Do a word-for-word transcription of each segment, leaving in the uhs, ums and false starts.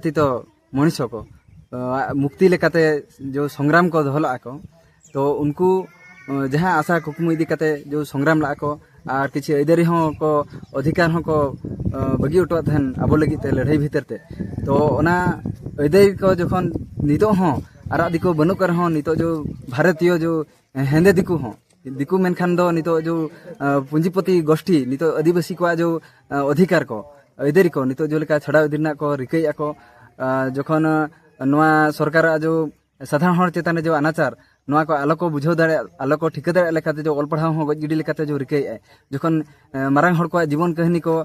ᱛᱤᱛᱚ ᱢᱚᱱᱤᱥ ᱠᱚ ᱢᱩᱠᱛᱤ ᱞᱮᱠᱟᱛᱮ ᱡᱚ ᱥᱚᱝᱜᱨᱟᱢ ᱠᱚ ᱫᱚᱦᱚ ᱞᱟᱜᱼᱟ ᱠᱚ, ᱛᱚ ᱩᱱᱠᱩ ᱡᱟᱦᱟᱸ ᱟᱥᱟ ᱠᱩᱠᱢᱩ ᱤᱫᱤ ᱠᱟᱛᱮ ᱡᱚ ᱥᱚᱝᱜᱨᱟᱢ ᱞᱟᱜᱼᱟ ᱠᱚ, ᱟᱨ ᱠᱤᱪᱷᱩ ᱟᱹᱭᱫᱟᱹᱨᱤ ᱦᱚᱸ ᱠᱚ, ᱚᱫᱷᱤᱠᱟᱨ ᱦᱚᱸ ᱠᱚ ᱵᱟᱹᱜᱤ ᱦᱚᱴᱚᱣᱟᱫ ᱛᱟᱦᱮᱱ ᱟᱵᱚ ᱞᱟᱹᱜᱤᱫ ᱛᱮ ᱞᱟᱹᱲᱦᱟᱹᱭ ᱵᱷᱤᱛᱟᱹᱨ ᱛᱮ᱾ ᱛᱚ ᱚᱱᱟ ᱟᱹᱭᱫᱟᱹᱨᱤ ᱠᱚ ᱡᱚᱠᱷᱚᱱ ᱱᱤᱛᱚᱜ ᱦᱚᱸ ᱟᱨᱟᱜ ᱫᱤᱠᱩ ᱵᱟᱹᱱᱩᱜ ᱠᱚ ᱨᱮᱦᱚᱸ, ᱱᱤᱛᱚᱜ ᱡᱚ ᱵᱷᱟᱨᱚᱛᱤᱭᱚ ᱡᱚ ᱦᱮᱸᱫᱮ ᱫᱤᱠᱩ ᱦᱚᱸ, ᱫᱤᱠᱩ ᱢᱮᱱᱠᱷᱟᱱ ᱫᱚ ᱱᱤᱛᱚᱜ ᱡᱚ ᱯᱩᱸᱡᱤᱯᱚᱛᱤ ᱜᱳᱥᱴᱷᱤ, ᱱᱤᱛᱚᱜ ᱟᱹᱫᱤᱵᱟᱹᱥᱤ ᱠᱚᱣᱟᱜ ᱡᱚ ᱚᱫᱷᱤᱠᱟᱨ ᱠᱚ, ᱟᱹᱭᱫᱟᱹᱨᱤ ᱠᱚ ᱱᱤᱛᱚᱜ ᱡᱮᱞᱮᱠᱟ ᱪᱷᱟᱰᱟᱣ ᱤᱫᱤ ᱨᱮᱱᱟᱜ ᱠᱚ ᱨᱤᱠᱟᱹᱭᱮᱫᱼᱟ ᱠᱚ᱾ ᱡᱚᱠᱷᱚᱱ ᱱᱚᱣᱟ ᱥᱚᱨᱠᱟᱨᱟᱜ ᱡᱚ ᱥᱟᱫᱷᱟᱨᱚᱱ ᱦᱚᱲ ᱪᱮᱛᱟᱱ ᱨᱮ ᱡᱚ ᱟᱱᱟᱪᱟᱨ, ᱱᱚᱣᱟ ᱠᱚ ᱟᱞᱚ ᱠᱚ ᱵᱩᱡᱷᱟᱹᱣ ᱫᱟᱲᱮᱭᱟᱜ, ᱟᱞᱚ ᱠᱚ ᱴᱷᱤᱠᱟᱹ ᱫᱟᱲᱮᱭᱟᱜ ᱞᱮᱠᱟᱛᱮ ᱡᱚ ᱚᱞ ᱯᱟᱲᱦᱟᱣ ᱦᱚᱸ ᱜᱚᱡ ᱜᱤᱰᱤ ᱞᱮᱠᱟᱛᱮ ᱡᱚ ᱨᱤᱠᱟᱹᱭᱮᱫᱼᱟᱭ᱾ ᱡᱚᱠᱷᱚᱱ ᱢᱟᱨᱟᱝ ᱦᱚᱲ ᱠᱚᱣᱟᱜ ᱡᱤᱵᱚᱱ ᱠᱟᱹᱦᱱᱤ ᱠᱚ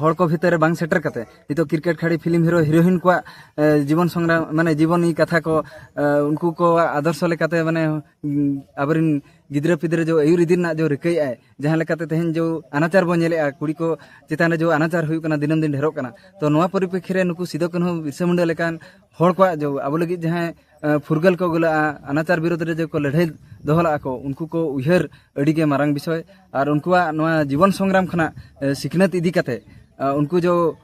ᱦᱚᱲ ᱠᱚ ᱵᱷᱤᱛᱟᱹᱨ ᱨᱮ ᱵᱟᱝ ᱥᱮᱴᱮᱨ ᱠᱟᱛᱮ, ᱱᱤᱛᱚᱜ ᱠᱨᱤᱠᱮᱴ ᱠᱷᱟᱹᱲᱤ ᱯᱷᱤᱞᱢ ᱦᱤᱨᱳ ᱦᱤᱨᱳᱭᱤᱱ ᱠᱚᱣᱟᱜ ᱡᱤᱵᱚᱱ ᱥᱚᱝᱜᱨᱟᱢ, ᱢᱟᱱᱮ ᱡᱤᱵᱚᱱᱤ ᱠᱟᱛᱷᱟ ᱠᱚ, ᱩᱱᱠᱩ ᱠᱚᱣᱟᱜ ᱟᱫᱚᱨᱥᱚ ᱞᱮᱠᱟᱛᱮ, ᱢᱟᱱᱮ ᱟᱵᱚᱨᱮᱱ ᱜᱤᱫᱽᱨᱟᱹ ᱯᱤᱫᱽᱨᱟᱹ ᱡᱚ ᱟᱹᱭᱩᱨ ᱤᱫᱤ ᱨᱮᱱᱟᱜ ᱡᱚ ᱨᱤᱠᱟᱹᱭᱮᱫᱼᱟᱭ᱾ ᱡᱟᱦᱟᱸ ᱞᱮᱠᱟᱛᱮ ᱛᱮᱦᱮᱧ ᱡᱚ ᱟᱱᱟᱪᱟᱨ ᱵᱚᱱ ᱧᱮᱞᱮᱫᱼᱟ, ᱠᱩᱲᱤ ᱠᱚ ᱪᱮᱛᱟᱱ ᱨᱮ ᱡᱚ ᱟᱱᱟᱪᱟᱨ ᱦᱩᱭᱩᱜ ᱠᱟᱱᱟ, ᱫᱤᱱᱟᱹᱢ ᱫᱤᱱ ᱰᱷᱮᱨᱚᱜ ᱠᱟᱱᱟ᱾ ᱛᱚ ᱱᱚᱣᱟ ᱯᱚᱨᱤᱯᱨᱮᱠᱠᱷᱤ ᱨᱮ ᱱᱩᱠᱩ ᱥᱤᱫᱩ ᱠᱟᱹᱱᱦᱩ ᱵᱤᱨᱥᱟᱹ ᱢᱩᱱᱰᱟᱹ ᱞᱮᱠᱟᱱ ᱦᱚᱲ ᱠᱚᱣᱟᱜ ᱡᱚ ᱟᱵᱚ ᱞᱟᱹᱜᱤᱫ ᱡᱟᱦᱟᱸᱭ ᱯᱷᱩᱨᱜᱟᱹᱞ ᱠᱚ ᱟᱹᱜᱩ ᱞᱟᱜᱼᱟ, ᱟᱱᱟᱪᱟᱨ ᱵᱤᱨᱳᱫᱷ ᱨᱮ ᱡᱮ ᱠᱚ ᱞᱟᱹᱲᱦᱟᱹᱭ ᱫᱚᱦᱚ ᱞᱟᱜᱼᱟ ᱠᱚ, ᱩᱱᱠᱩ ᱠᱚ ᱩᱭᱦᱟᱹᱨ ᱟᱹᱰᱤ ᱜᱮ ᱢᱟᱨᱟᱝ ᱵᱤᱥᱚᱭ᱾ ᱟᱨ ᱩᱱᱠᱩᱣᱟᱜ ᱱᱚᱣᱟ ᱡᱤᱵᱚᱱ ᱥᱚᱝᱜᱨᱟᱢ ᱠᱷᱚᱱᱟᱜ ᱥᱤᱠᱷᱱᱟᱹᱛ ᱤᱫᱤ ᱠᱟᱛᱮ ᱩᱱᱠᱩ ᱡᱚ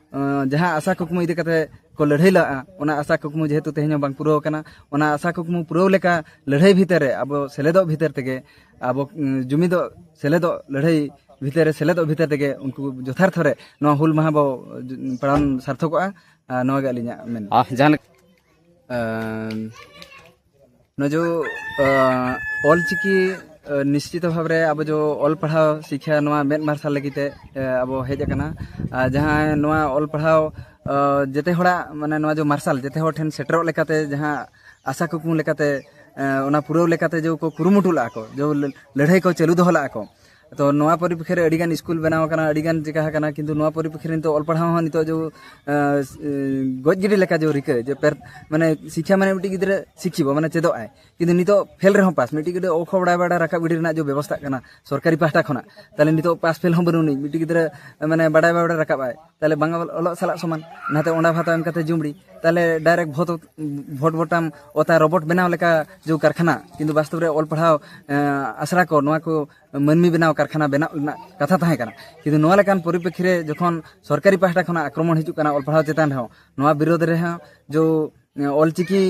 ᱡᱟᱦᱟᱸ ᱟᱥᱟ ᱠᱩᱠᱢᱩ ᱤᱫᱤ ᱠᱟᱛᱮ ᱠᱚ ᱞᱟᱹᱲᱦᱟᱹᱭ ᱞᱟᱜᱼᱟ, ᱚᱱᱟ ᱟᱥᱟ ᱠᱩᱠᱢᱩ ᱡᱮᱦᱮᱛᱩ ᱛᱮᱦᱮᱧ ᱦᱚᱸ ᱵᱟᱝ ᱯᱩᱨᱟᱹᱣ ᱟᱠᱟᱱᱟ, ᱚᱱᱟ ᱟᱥᱟ ᱠᱩᱠᱢᱩ ᱯᱩᱨᱟᱹᱣ ᱞᱮᱠᱟ ᱞᱟᱹᱲᱦᱟᱹᱭ ᱵᱷᱤᱛᱟᱹᱨ ᱨᱮ ᱟᱵᱚ ᱥᱮᱞᱮᱫᱚᱜ ᱵᱷᱤᱛᱟᱹᱨ ᱛᱮᱜᱮ, ᱟᱵᱚ ᱡᱩᱢᱤᱫᱚᱜ ᱥᱮᱞᱮᱫᱚᱜ ᱞᱟᱹᱲᱦᱟᱹᱭ ᱵᱷᱤᱛᱟᱹᱨ ᱨᱮ ᱥᱮᱞᱮᱫᱚᱜ ᱵᱷᱤᱛᱟᱹᱨ ᱛᱮᱜᱮ ᱩᱱᱠᱩ ᱡᱚᱛᱷᱟᱨᱛᱷᱚ ᱨᱮ ᱱᱚᱣᱟ ᱦᱩᱞ ᱢᱟᱦᱟ ᱵᱚ ᱯᱟᱲᱟᱣ ᱥᱟᱨᱛᱷᱚᱠᱚᱜᱼᱟ᱾ ᱱᱚᱣᱟ ᱜᱮ ᱟᱹᱞᱤᱧᱟᱜ ᱢᱮᱱ᱾ ᱟᱦ, ᱡᱟᱦᱟᱸ ᱞᱮᱠᱟ ᱱᱚᱣᱟ ᱡᱚ ᱚᱞ ᱪᱤᱠᱤ ᱱᱤᱥᱪᱤᱛ ᱵᱷᱟᱵᱽ ᱨᱮ ᱟᱵᱚ ᱡᱚ ᱚᱞ ᱯᱟᱲᱦᱟᱣ ᱥᱤᱠᱷᱟ ᱱᱚᱣᱟ ᱢᱮᱫ ᱢᱟᱨᱥᱟᱞ ᱞᱟᱹᱜᱤᱫ ᱛᱮ ᱟᱵᱚ ᱦᱮᱡ ᱟᱠᱟᱱᱟ᱾ ᱟᱨ ᱡᱟᱦᱟᱸ ᱱᱚᱣᱟ ᱚᱞ ᱯᱟᱲᱦᱟᱣ ᱡᱮᱛᱮ ᱦᱚᱲᱟᱜ, ᱢᱟᱱᱮ ᱱᱚᱣᱟ ᱡᱚ ᱢᱟᱨᱥᱟᱞ ᱡᱮᱛᱮ ᱦᱚᱲ ᱴᱷᱮᱱ ᱥᱮᱴᱮᱨᱚᱜ ᱞᱮᱠᱟᱛᱮ, ᱡᱟᱦᱟᱸ ᱟᱥᱟ ᱠᱩᱠᱢᱩ ᱞᱮᱠᱟᱛᱮ ᱚᱱᱟ ᱯᱩᱨᱟᱹᱣ ᱞᱮᱠᱟᱛᱮ ᱡᱚ ᱠᱚ ᱠᱩᱨᱩᱢᱩᱴᱩ ᱞᱟᱜᱼᱟ ᱠᱚ, ᱡᱚ ᱞᱟᱹᱲᱦᱟᱹᱭ ᱠᱚ ᱪᱟᱹᱞᱩ ᱫᱚᱦᱚ ᱞᱟᱜᱼᱟ ᱠᱚ᱾ ᱛᱚ ᱱᱚᱣᱟ ᱯᱚᱨᱤᱯᱮᱠᱠᱷᱮ ᱨᱮ ᱟᱹᱰᱤᱜᱟᱱ ᱥᱠᱩᱞ ᱵᱮᱱᱟᱣ ᱟᱠᱟᱱᱟ, ᱟᱹᱰᱤᱜᱟᱱ ᱪᱮᱠᱟ ᱟᱠᱟᱱᱟ, ᱠᱤᱱᱛᱩ ᱱᱚᱣᱟ ᱯᱚᱨᱤᱯᱮᱠᱠᱷᱮ ᱨᱮ ᱱᱤᱛᱚᱜ ᱚᱞ ᱯᱟᱲᱦᱟᱣ ᱦᱚᱸ ᱱᱤᱛᱚᱜ ᱡᱚ ᱜᱚᱡ ᱜᱤᱰᱤ ᱞᱮᱠᱟ ᱡᱚ ᱨᱤᱠᱟᱹ, ᱡᱮ ᱯᱮᱨ-, ᱢᱟᱱᱮ ᱥᱤᱠᱠᱷᱟ ᱢᱟᱱᱮ ᱢᱤᱫᱴᱤᱡ ᱜᱤᱫᱽᱨᱟᱹ ᱥᱤᱠᱠᱷᱤᱵᱚ ᱢᱟᱱᱮ ᱪᱮᱫᱚᱜ ᱟᱭ, ᱠᱤᱱᱛᱩ ᱱᱤᱛᱚᱜ ᱯᱷᱮᱞ ᱨᱮᱦᱚᱸ ᱯᱟᱥ, ᱢᱤᱫᱴᱤᱡ ᱜᱤᱫᱽᱨᱟᱹ ᱚ ᱠᱷᱚ ᱵᱟᱲᱟᱭ ᱵᱟᱲᱟᱭ ᱨᱟᱠᱟᱵ ᱜᱤᱰᱤ ᱨᱮᱱᱟᱜ ᱡᱚ ᱵᱮᱵᱚᱥᱛᱷᱟᱜ ᱠᱟᱱᱟ ᱥᱚᱨᱠᱟᱨᱤ ᱯᱟᱦᱴᱟ ᱠᱷᱚᱱᱟᱜ, ᱛᱟᱦᱚᱞᱮ ᱱᱤᱛᱚᱜ ᱯᱟᱥ ᱯᱷᱮᱞ ᱦᱚᱸ ᱵᱟᱹᱱᱩᱜ ᱟᱹᱱᱤᱡ, ᱢᱤᱫᱴᱤᱡ ᱜᱤᱫᱽᱨᱟᱹ ᱢᱟᱱᱮ ᱵᱟᱲᱟᱭ ᱵᱟᱭ ᱵᱟᱲᱟᱭ ᱨᱟᱠᱟᱵ ᱟᱭ, ᱛᱟᱦᱚᱞᱮ ᱵᱟᱝ ᱚᱞᱚᱜ ᱥᱟᱞᱟᱜ ᱥᱚᱢᱟᱱ᱾ ᱚᱱᱟᱛᱮ ᱚᱱᱟ ᱵᱷᱟᱛᱟ ᱮᱢ ᱠᱟᱛᱮ ᱡᱩᱢᱲᱤ, ᱛᱟᱦᱚᱞᱮ ᱰᱟᱭᱨᱮᱠᱴ ᱵᱷᱳᱴ, ᱵᱷᱳᱴ ᱵᱳᱴᱟᱢ ᱚᱛᱟ ᱨᱳᱵᱳᱴ ᱵᱮᱱᱟᱣ ᱞᱮᱠᱟ ᱡᱚ ᱠᱟᱨᱠᱷᱟᱱᱟ, ᱠᱤᱱᱛᱩ ᱵᱟᱥᱛᱚᱵ ᱨᱮ ᱚᱞ ᱯᱟᱲᱦᱟᱣ ᱟᱥᱲᱟ ᱠᱚ ᱱᱚᱣᱟ ᱠᱚ ᱢᱟᱹᱱᱢᱤ ᱵᱮᱱᱟᱣ ᱠᱟᱨᱠᱷᱟᱱᱟ ᱵᱮᱱᱟᱣ ᱨᱮᱱᱟᱜ ᱠᱟᱛᱷᱟ ᱛᱟᱦᱮᱸ ᱠᱟᱱᱟ᱾ ᱠᱤᱱᱛᱩ ᱱᱚᱣᱟ ᱞᱮᱠᱟᱱ ᱯᱚᱨᱤᱯᱨᱮᱠᱠᱷᱤ ᱨᱮ ᱡᱚᱠᱷᱚᱱ ᱥᱚᱨᱠᱟᱨᱤ ᱯᱟᱦᱴᱟ ᱠᱷᱚᱱᱟᱜ ᱟᱠᱨᱚᱢᱚᱱ ᱦᱤᱡᱩᱜ ᱠᱟᱱᱟ ᱚᱞ ᱯᱟᱲᱦᱟᱣ ᱪᱮᱛᱟᱱ ᱨᱮᱦᱚᱸ, ᱱᱚᱣᱟ ᱵᱤᱨᱳᱫᱷ ᱨᱮᱦᱚᱸ ᱡᱚ ᱚᱞᱪᱤᱠᱤ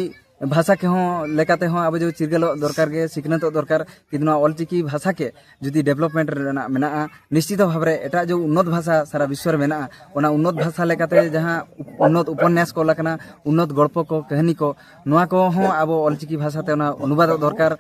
ᱵᱷᱟᱥᱟ ᱠᱚᱦᱚᱸ ᱞᱮᱠᱟᱛᱮ ᱦᱚᱸ ᱟᱵᱚ ᱡᱚ ᱪᱤᱨᱜᱟᱹᱞᱚᱜ ᱫᱚᱨᱠᱟᱨ ᱜᱮ, ᱥᱤᱠᱷᱱᱟᱹᱛᱚᱜ ᱫᱚᱨᱠᱟᱨ᱾ ᱠᱤᱱᱛᱩ ᱱᱚᱣᱟ ᱚᱞᱪᱤᱠᱤ ᱵᱷᱟᱥᱟ ᱠᱮ ᱡᱩᱫᱤ ᱰᱮᱵᱷᱞᱚᱯᱢᱮᱱᱴ ᱨᱮᱱᱟᱜ ᱢᱮᱱᱟᱜᱼᱟ, ᱱᱤᱥᱪᱤᱛ ᱵᱷᱟᱵᱽ ᱨᱮ ᱮᱴᱟᱜ ᱡᱚ ᱩᱱᱱᱚᱛ ᱵᱷᱟᱥᱟ ᱥᱟᱨᱟ ᱵᱤᱥᱥᱚ ᱨᱮ ᱢᱮᱱᱟᱜᱼᱟ, ᱚᱱᱟ ᱩᱱᱱᱚᱛ ᱵᱷᱟᱥᱟ ᱞᱮᱠᱟᱛᱮ ᱡᱟᱦᱟᱸ ᱩᱱᱱᱚᱛ ᱩᱯᱚᱱᱱᱟᱥ ᱠᱚ ᱚᱞ ᱟᱠᱟᱱᱟ, ᱩᱱᱱᱚᱛ ᱜᱚᱞᱯᱚ ᱠᱚ, ᱠᱟᱹᱦᱱᱤ ᱠᱚ, ᱱᱚᱣᱟ ᱠᱚᱦᱚᱸ ᱟᱵᱚ ᱚᱞᱪᱤᱠᱤ ᱵᱷᱟᱥᱟᱛᱮ ᱚᱱᱟ ᱚᱱᱩᱵᱟᱫᱚᱜ ᱫᱚᱨᱠᱟᱨ᱾